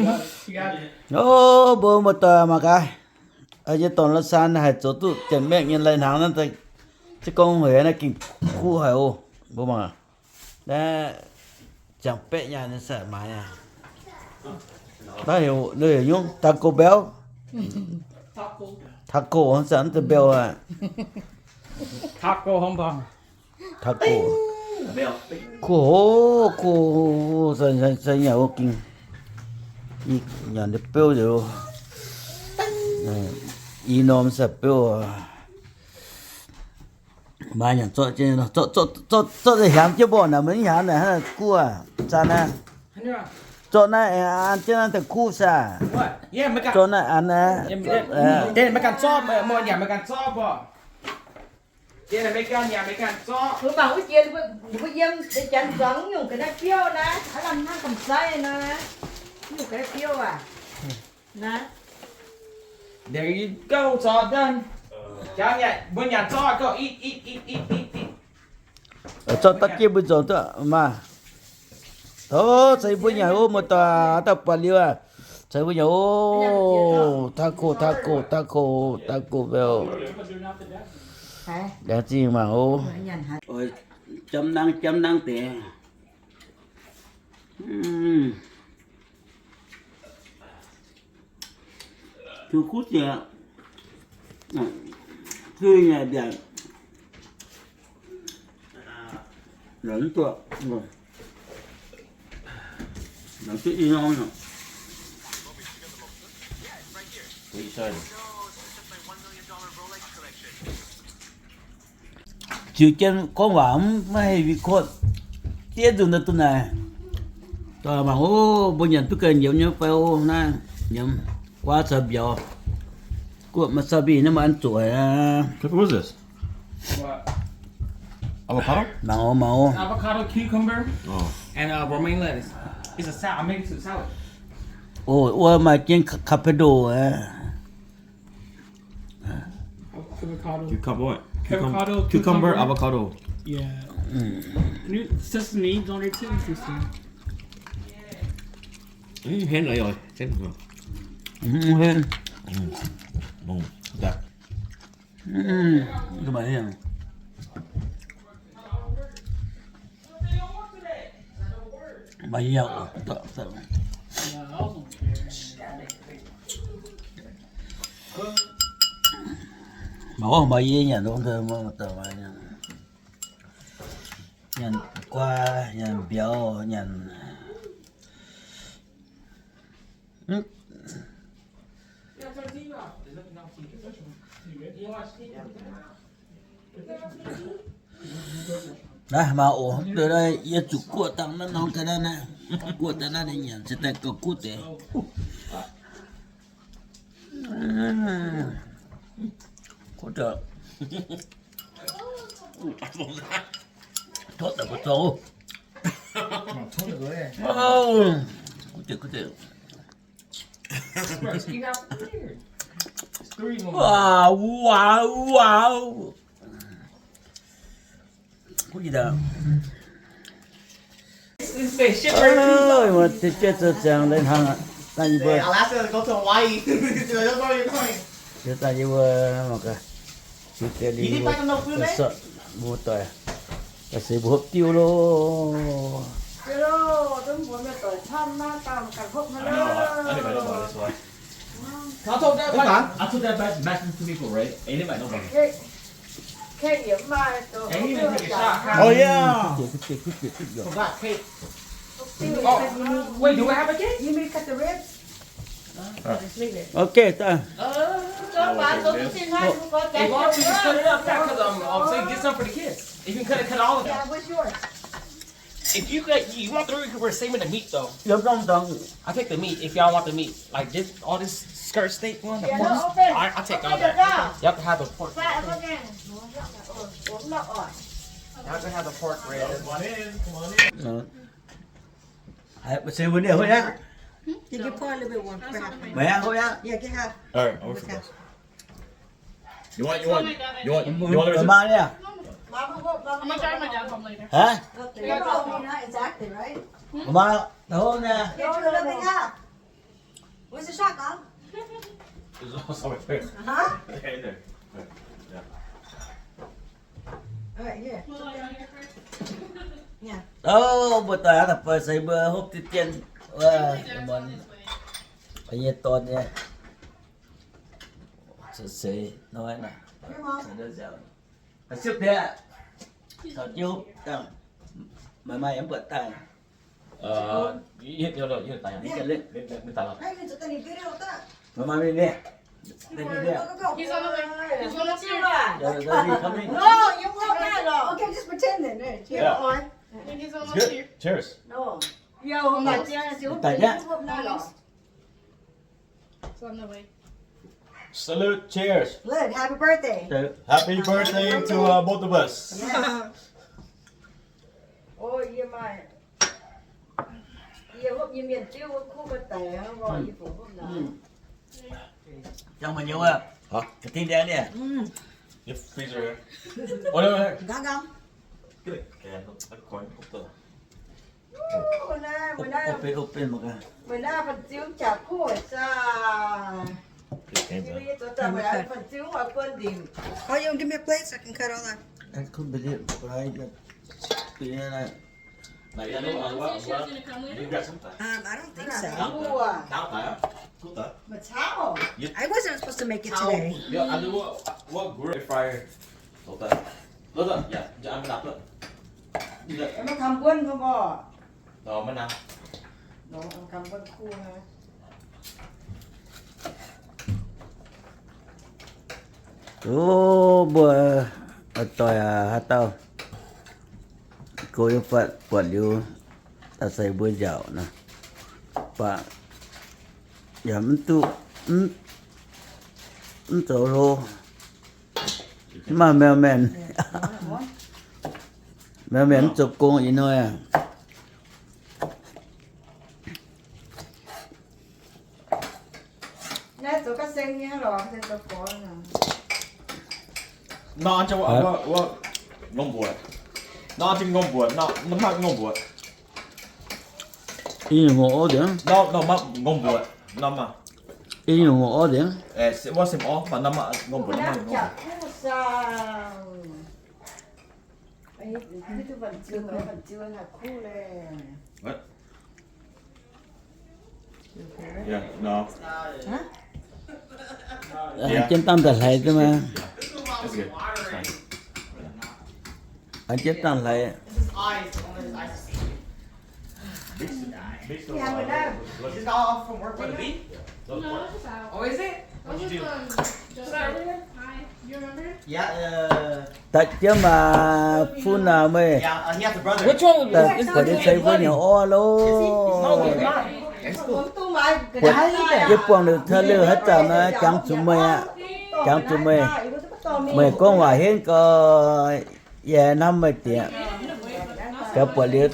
O, mbuo muoz-doic mangc gaax, yie dorh la'saan haih zoux duqv janx-maengh nyei lai-hnaangx naaiv, se gorngv haiz naaiv gengh kuv haic oc. Mbuo mangc, naaiv ziangx baeqv nyaanh nyei sai maaiz aqv. Naaiv heuc, heuc nyungc taco bell. Taco, zanc bell aqv. Taco. Kuv hoc, kuv hoc, sai nyanc o ging. Ih nyanc nyei beuv nzengc. I norm sai beuv. Maaih nyanc zorqv jienv, zorqv daaih hiamx jienv mborqv naaic, maiv hiamx naaic hnangv naaic kuv aqv, zaan aqv. Zorqv naaiv an jienv naaiv daaih kuv saah? Zorqv naaiv an aqv. Mbuo mangc wuov jiex mbuo yiem deix janx zuangx nyungc ga'naaiv biouv naaiv, aav lamh hnangv gamh saiv naaiv, nyungc ga'naaiv biouv aac. Naaiv. There you go, it's all done. Jangx, mbuo nyanc zorqv gauh, zorqv daav jienv mbuo nzormc duqv maah. Tov ceix mbuo nyanc oc, muoz-doic, dauh buatc liuz aqv. Ceix mbuo nyanc oc. Taco, taco, taco, taco bell. Laengz zingh mangc oc. Jamv nangv, jamv nangv deix. Zuqc kuv ziec, zuqc nyei mbiaauc, la'nzuoqc, la'nzuoqc i norm. Ziux jienv gorngv waac mv, maiv haih record. Diev nzunc daaih duqv naaic. Mangc oc, mbuo nyanc duqv ganh nyiemz nyei fai oc. Naaiv nyiemz guaav caux mbiauz. Guoqv maaih sauv mbiv naaiv maaih an zuqc haic aqv. What? Avocado? Mangc oc, mangc oc. Avocado, cucumber, oh, and uh, romaine lettuce. It's a salad. I make it to salad. Oc, wuov maaih jienv cucumber aqv. Avocado. Cucumber, what? Cucum-, avocado, cucumber, cucumber, avocado. Yeah. Mm. New sesame on there too. Interesting. Mm, hên rồi, hên rồi. Mm, hên. Mm. Mm, cái bài này. Maiv yiem, maiv yiem nyanc, nyanc guaav, nyanc mbiauz, nyanc. Naaiv maaih oc, yie zuqc guoqv dangh naaiv norm ga'naaiv naaiv, guoqv dangh naaiv ninh nyanc se daaih gauh kuv deix. Kuv deix. Totv daaih mbuo zoux. Kuv deix, kuv deix. Wow, wow, wow. Kuv deix. Ov, mbuo deix jienv zoux ziangx lai-hnaangx aqv. Dangh yie mbuo, dangh yie mbuo mangc gaax, ziux deix liuz mbuo sortv mbuo doic, ga'seix mbuo hopv diuv loh. I told that, I told that back, back to people, right? And it might not work. Hey, you might go. And he might take a shot. Oh, yeah. Forgot cake. Oh, wait, do I have a cake? You may cut the ribs. Just leave it. Okay, done. Uh, as long as you just cut it up, yeah, 'cause, um, um, so you get some for the kids. If you cut it, cut all of it. Yeah, what's yours? If you got, you want the ribs, we're saving the meat though. Yep, I'm done. I take the meat if y'all want the meat. Like this, all this skirt steak one, the pork. Yeah, no, open. I, I take all that. Open the door. You have to have the pork. Fry up again. You have to have the pork ribs. Come on in, come on in. Haiz mbuo se mbuo nieh hopv aqv. You can pour a little bit more. Mbuo hopv aqv. Yeah, get half. All right, I'll work with this. You want, you want, you want, you want the rest of it? Mbuo maa nieh. I'm gonna drive my dad home later. Hah? Exactly, right? Mbuo maa hopv nieh. Get you a little bit half. There's also right there. Uh-huh. Okay, there. Yeah. All right, here. Yeah. Oh, mbuo doic aqv, da'feix seix mbuo hopv deix dien. Wuov, mbuo nyei dorn nyei. Seix seix hnoi naaic. Siepv diex. Caux jienv hopv dangh. Maaih maaih yiem buatc daaih. He's on the way. He's almost here. No, you walk out. Okay, just pretend then. There, yeah. He's almost here. Cheers. No. Yo, my dear, you almost. It's on the way. Salute, cheers. Salute, happy birthday. Happy birthday to, uh, both of us. Yes. Oh, yie maaih, yie hopv yie mienh diuv wuov kuv ga'daic hnangv, yie bungx hopv naaic. Jangx meih nyei wuov. Hov, ga'dingh ndiangx niaa. Yie freezer. Nqaang nqaang. Meih naaiv, meih naaiv, meih naaiv fun-ziu jaax kuv oc. Oh, you want to give me a plate so I can cut all that? Um, I don't think so. I wasn't supposed to make it today. Ov, mbuo oix doic aac, haaix dauh go yiem fatv buatc liuz, daaih se mbuo nziaauc nor, baac yaac mv duqv, mv zoux hlo, mv maaih mailman. Mailman mv zoux gong ih hnoi aac. Naaiv zoux ga'seng nyei lorqc, se zoux gorx. Nor, wuov, wuov, ngongh mbuoqc. Nor, jing ngongh mbuoqc, nor, nor, maiv ngongh mbuoqc. Ih nyungc ngongh orv nzengc. Nor, nor, maiv ngongh mbuoqc. Nor, maiv. Ih nyungc ngongh orv nzengc. Eh, wuov sem orv, mv baac nor, maiv ngongh mbuoqc, nor, maiv ngongh mbuoqc. Jienv dangh daaih hleix duqv maiv? Jienv dangh hleix. Daaih jienv maac fun aac meih. Daaih buatc liuz se mbuo nyei orv loh. Yie buangh liuz taux liuz haaix zanc nor, jangx zuqc meih aqv. Jangx zuqc meih. Meih gorngv waac henv gau, yie hnamv meih diex. Gaax buatc liuz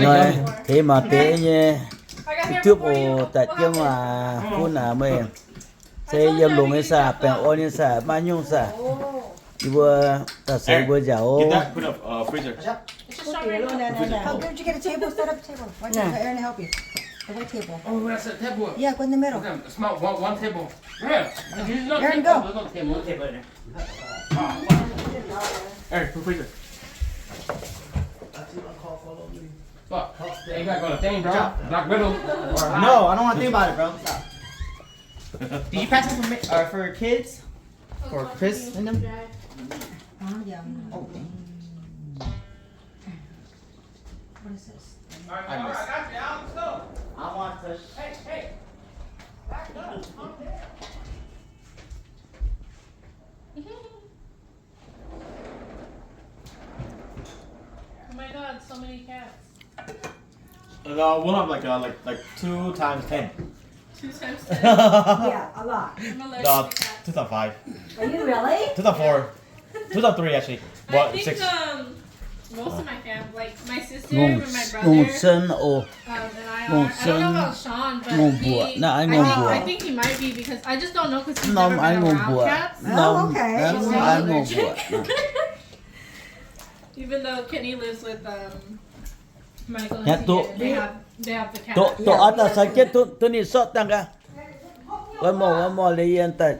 hnoi teix mangc deix nyei. Duqv oc, daaih jienv maac fun aac meih. Se yiem longx nyei saah, baengh orn nyei saah, maiv nyungc saah. Yie mbuo daaih seix mbuo nziaauc oc. No, I don't want to think about it, bro. Did you pack some for me, uh, for your kids? For Chris and them? Oh, dang. What is this? I missed. I want to. Hey, hey. Back up. Calm down. Oh my God, so many cats. Uh, we'll have, like, uh, like, like, two times ten. Two times ten? Yeah, a lot. I'm allergic to cats. Two thousand five. Are you really? Two thousand four. Two thousand three, actually. I think, um, most of my fam-, like, my sister and my brother, um, and I are, I don't know about Sean, but he, I think, I think he might be, because I just don't know, 'cause he's never been around cats. Oh, okay. Even though Kenny lives with, um, Michael and Tia, they have, they have the cat. Duqv, duqv, aa, daaih sai jienv duqv ninh sortv dangh gaax. One more, one more, lei yien daaih.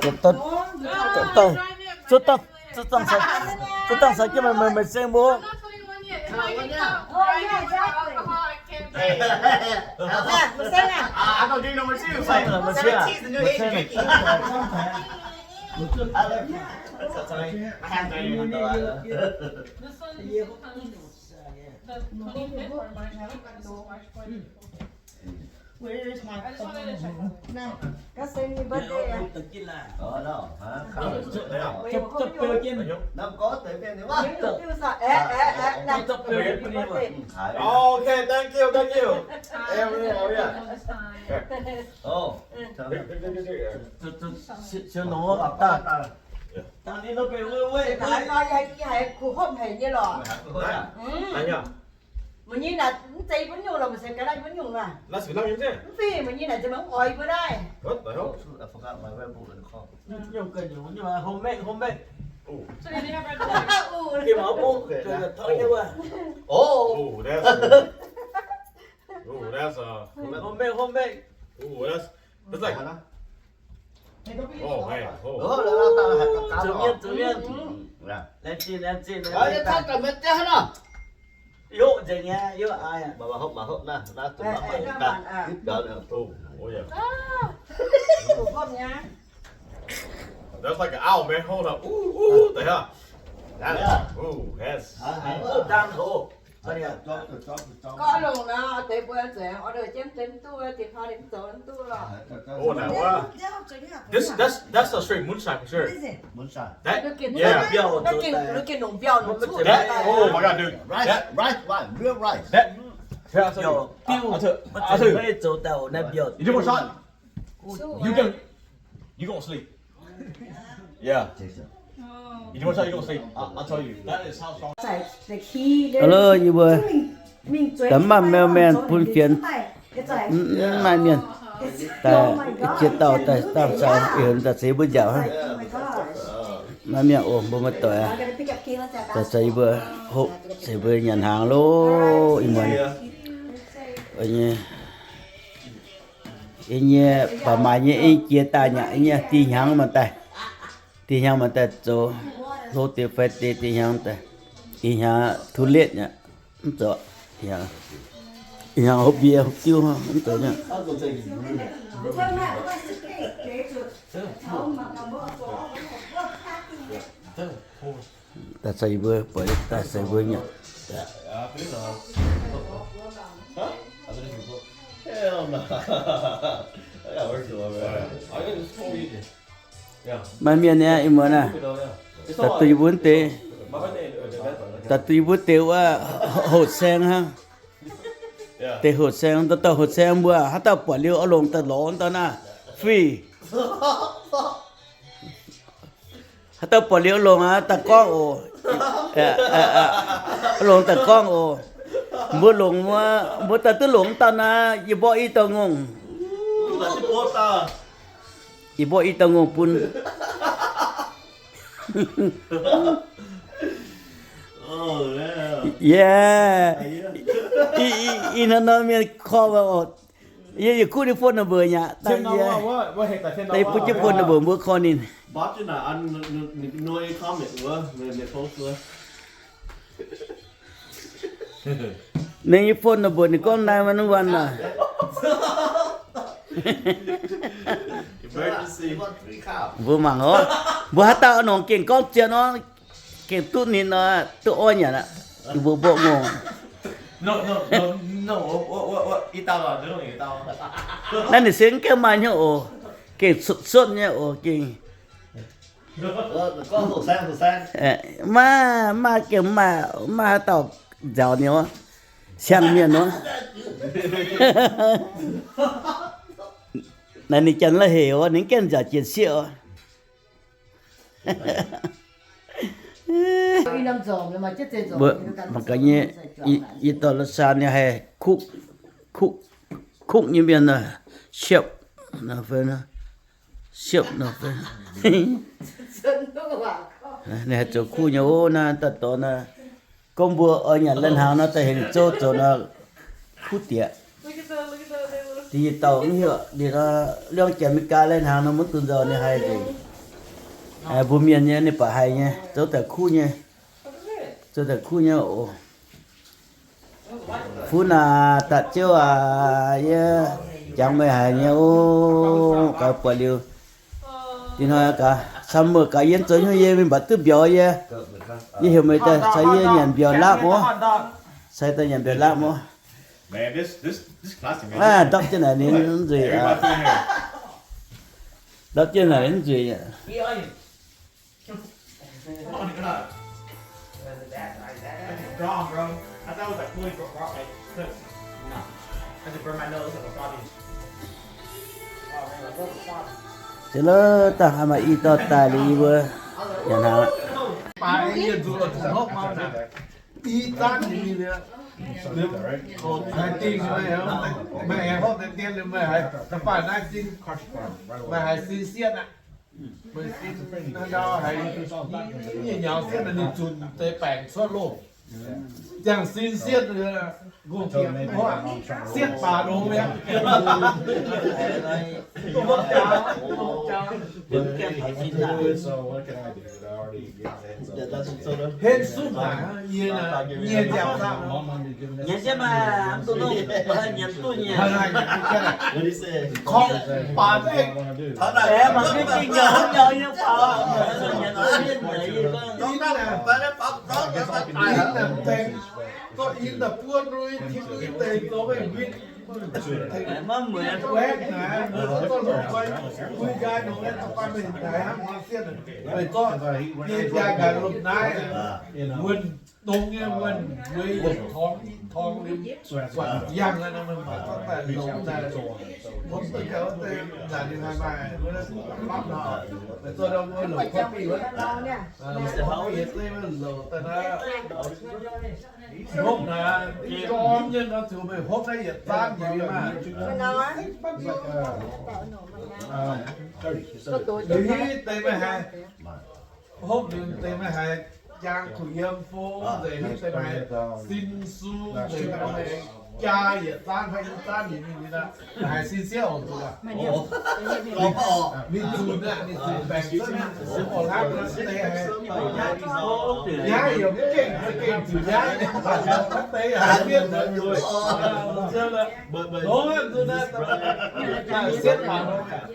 Zuqc dangh, zuqc dangh, zuqc dangh caux jienv meih, meih, meih seng mbuo. Okay, thank you, thank you. Everything, oh yeah. Oh, siou nongx daaih. Dangh ninh nor benx wuov, wuov, wuov. Meih nyei naaic mv zeiz yie mbuo nyungc lorqc, meih se ga'naaiv yie mbuo nyungc aqv. Mv fih, meih nyei naaic za'gengh mv oix yie mbuo naaiv. Homemade, homemade. Oh, that's, oh, that's, uh, homemade, homemade. Oh, that's, that's like, oh, hey, oh. Zuqc mienh, zuqc mienh. Laengz zingh, laengz zingh, laengz zingh. Yoqv nzengc nyei, yoqv aac. Oh, yeah. That's like an owl, man. Hold up. Ooh, ooh, the hell? That is, ooh, that's, oh, done, oh. Gorngv longc nor, deix mbuo nzueic order jienv deix mv duqv, dinh hnoi ninh mv zoux mv duqv lorqc. Oh, naaic wuov. This, that's, that's a straight moonshine for sure. Moonshine. That, yeah. Naaiv gengh longc mbiauh longc cuqv. That, oh my God, dude. Rice, that, rice, rice, real rice. That, yeah, I'll tell you. I'll tell you. Maiv zeiz zoux daaih naaiv mbiauh. You too much time. You gonna, you gonna sleep. Yeah. You too much time, you gonna sleep. I, I'll tell you. That is how strong. Hello, yie mbuo daaih maaih mailman bun fienx. Mv maaih mienh daaih jiex dauh daaih dangh zaux eix daaih ceix mbuo nziaauc hnangv. Maaih mienh oc, mbuo muoz-doic aac. Daaih caux yie mbuo hoqc ceix mbuo nyanc hnaangx loh, ih muonz. Yie nyei baac maaih nyei, yie jiex daaih nyei, yie nyei dih hnyangx maaih daaih. Dih hnyangx maaih daaih zoux hlo deix fai deix, dih hnyangx daaih. Ih hnyangx too late nyei, mv zoux. Ih hnyangx hopv mbie hopv diuv mv zoux nyei. Daaih caux yie mbuo, buatc daaih caux yie mbuo nyanc. Maaih mienh nyei, ih muonz naaiv, daaih duqv yie mbuo deix, daaih duqv yie mbuo deix wuov hoqc saeng hnangv. Deix hoqc saeng, dauh dauh hoqc saeng mbuo, haaix dauh buatc liuz oix longc daaih lorz dauh naaiv, free. Haaix dauh buatc liuz longc aqv, daaih gorngv oc. Longc daaih gorngv oc. Mbuo longc wuov, mbuo daaih duqv longc dauh naaiv, yie mborqv i dauh ngongh. Yie mborqv i dauh ngongh bun. Yeah. Ih hnoi nor mienh call mbuo oc. Yie, yie kuv ninh phone number nyei aqv. Daaih yie bun jienv phone number mbuo call ninh. Ninh nyei phone number ninh gorngv nine one one naaic. Mbuo mangc oc. Mbuo haaix dauh nongc gengh gorngv zien oc, gengh duqv ninh nor, duqv orn nyanc aqv. Mbuo mborqv ngongh. Naaiv ninh se mv gaengh maaih hnyouv oc. Gengh cotv-cotv nyei oc, gengh. Maaih, maaih gengh maaih, maaih haaix dauh nziaauc ninh oc, siang mienh oc. Naaiv ninh janx la'heic oc, ninh gaengh nziaauc jiex sieqv oc. Mbuo mangc gaax nyei, yie dorh la'saan nyei haih kuqv, kuqv nyei mienh nor, siepv, siepv nor, ninh haih zoux kuqv nyei ov. Naaiv daaih dorh naaiv, gorngv mbuo oix nyanc lai-hnaangx nor, daaih heuc ninh zouv zoux nor, kuqv diex. Da'nyeic dauh mv hiuv, liuz nor, liangv janx America lai-hnaangx nor mv duqv nzauh, ninh haih nzengc. Mbuo mienh nyei ninh baac haih nyei, zouv daaih kuqv nyei, zouv daaih kuqv nyei oc. Fuv naaic, da'ziouv aac, yie jangx meih haic nyei ov. Gaax buatc liuz, dinh hnoi gaax, summer gaax yie zoux hnyouv yie mingh mbatc duqv mbiauz yie. Yie heuc meih daaih caux yie nyanc mbiauz laapv ov. Caux daaih nyanc mbiauz laapv ov. Ndortv jienv naaic ninh mv nzueic. Ndortv jienv naaic ninh mv nzueic. Ziouc lov dangh maaih i dauh daaih liuz yie mbuo nyanc hnaangx aqv. Meih haiz hopv deix dien liuz meih haiz da'faanh naaiv zinh, meih haiz sin sietv aqv. Meih sin, naaiv ndau haiz nyei nyaux sietv naaic ninh zunc deix baengc cuotv loh. Ziangh sin sietv, ngongh diex mv hoic, sietv baac longx mi'aqv. Hlen sumv naaic, yie nyei nziaauc zaangc. Nyanc jienv maaih mv duqv nongh, nyanc duqv nyei. Korv baac aengx, aengx mangc gengh nyei hnamv nyei nyei faaux, nyanc duqv nyei. Gorngv in daaih buov lui, tim lui deix zoux meih win. Maiv mueiz. Wuov nqaai nongx naaiv da'faanh meih haiz hnangv nor sienv, meih zorqv yie jaa nqaai lomh naaiv, wuonh dongh nyei wuonh, wuov yietc torngx, torngx liuz, yangh naaiv nor meih mangc gorngv daaih longx daaih, tov duqv gaux deix nzanc liuz haih maaih wuov lamv nor, meih zorqv ndau wuov longc kuotv biux wuov, yietc zeiv wuov longc daaih naaiv. Hopv naaiv, jorm nyei nor, zuqc meih hopv naaiv yietc zaanv nyei maah. Liuz hitv deix meih haiz, hopv liuz deix meih haiz jaang kuh yiem fong nzengc, hitv deix meih haiz sin su nzengc, meih jaa yietc zaanv fai i zaanv nyei mingh aqv. Haiz sin siepv oc, zuqc aqv. Ninh zunc aqv, ninh zunc baengc cuotv, ninh zunc oc, hnangv nor deix haiz. Yaaiv yaac mv gengh, za'gengh zuqc yaaiv nyei, deix haiz siepv. Longx aqv, zuqc naaiv, siepv baac longx aqv.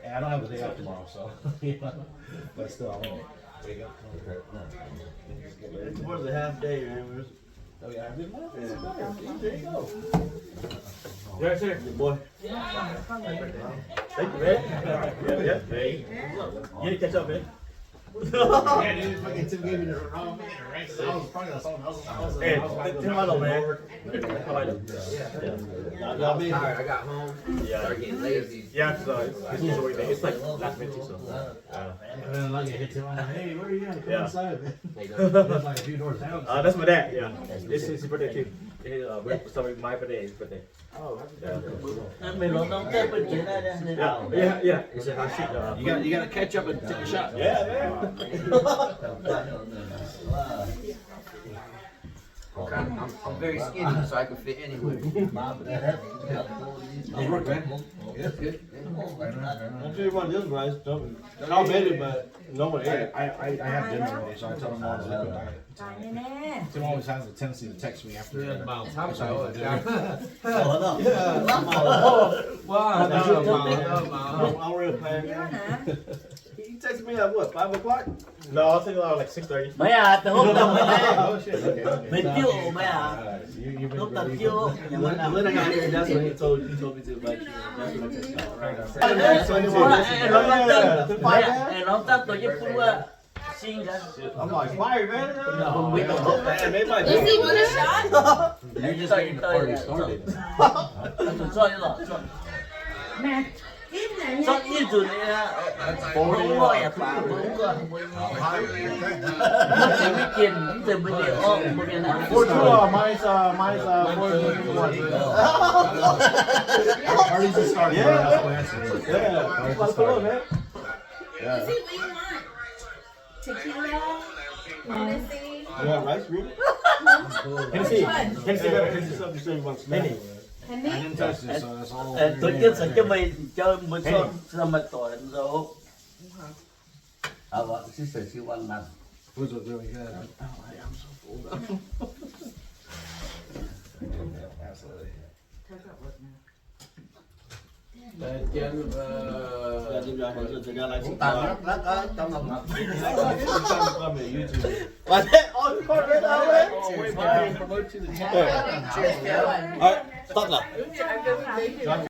And I don't have a day off tomorrow, so, but still, I want to wake up. It's more than a half day, man. Oh, yeah, I've been working. Yeah. There you go. Yes, sir. Good boy. Thank you, man. Yeah, yeah. Hey. You need to catch up, man. Yeah, dude, fucking Tim gave me the wrong man, right? So I was probably on someone else's house. Hey, Tim, I don't know, man. Y'all be hard. I got home, yeah, started getting lazy. Yeah, 'cause, uh, it's, it's, it's like last minute too, so. Uh, and then I get hit too. I'm like, "Hey, where are you at? Come outside, man." It's like a few doors down. Uh, that's my dad, yeah. It's, it's his birthday too. Hey, uh, we're celebrating my birthday and his birthday. Oh, happy birthday. Meih lorz norm deix bun jiex naaiv. Yeah, yeah, yeah. It's a hot shit. Uh, you gotta, you gotta catch up and take a shot. Yeah, man. I'm, I'm, I'm very skinny, so I can fit anywhere. How's work, man? Good. Don't you want this, guys? Don't. I'll bet it, but no one ate it. I, I, I have dinner today, so I tell them all to look at diet. Tim always has a tendency to text me after. Yeah, about time. Yeah. Wow, no, no, no. I'll real plan. You text me at what, five o'clock? No, I'll take a lot like six thirty. Maiv aqv, da'hopv daaih maiv. Oh, shit, okay, okay. Meih diuv maiv aqv. All right, so you, you've been really good. When, when I got here, that's when you told, you told me to invite you. That's when I texted you. All right. Aengx lorz zanc, aengx lorz zanc douz jienv bun wuov. I'm like, fire, man. No. Does he want a shot? You just getting the party started. Zuqc zorqv nyei lorqc, zorqv. Zorqv nyei zuqc nyei aqv. Mbuo yaac faaux, mbuo guoqv, mbuo mv zeiz maiv jienh, mv zeiz mbuo nyei orqv, mbuo mienh aqv. Four two, uh, mine's, uh, mine's, uh, four two one. Party's just starting, bro. That's what I said. Yeah. Party's just starting. Yeah. Is it what you want? Tequila? Hennessy? You want rice, really? Hennessy. Hennessy, Hennessy. Hennessy. I didn't touch this, so that's all. Douz jienv caux jienv meih jauv mbuo zorqv maaih doic nzou. Our sister, she want none. Those are really good. Oh, I am so full. Absolutely. All right, stop now.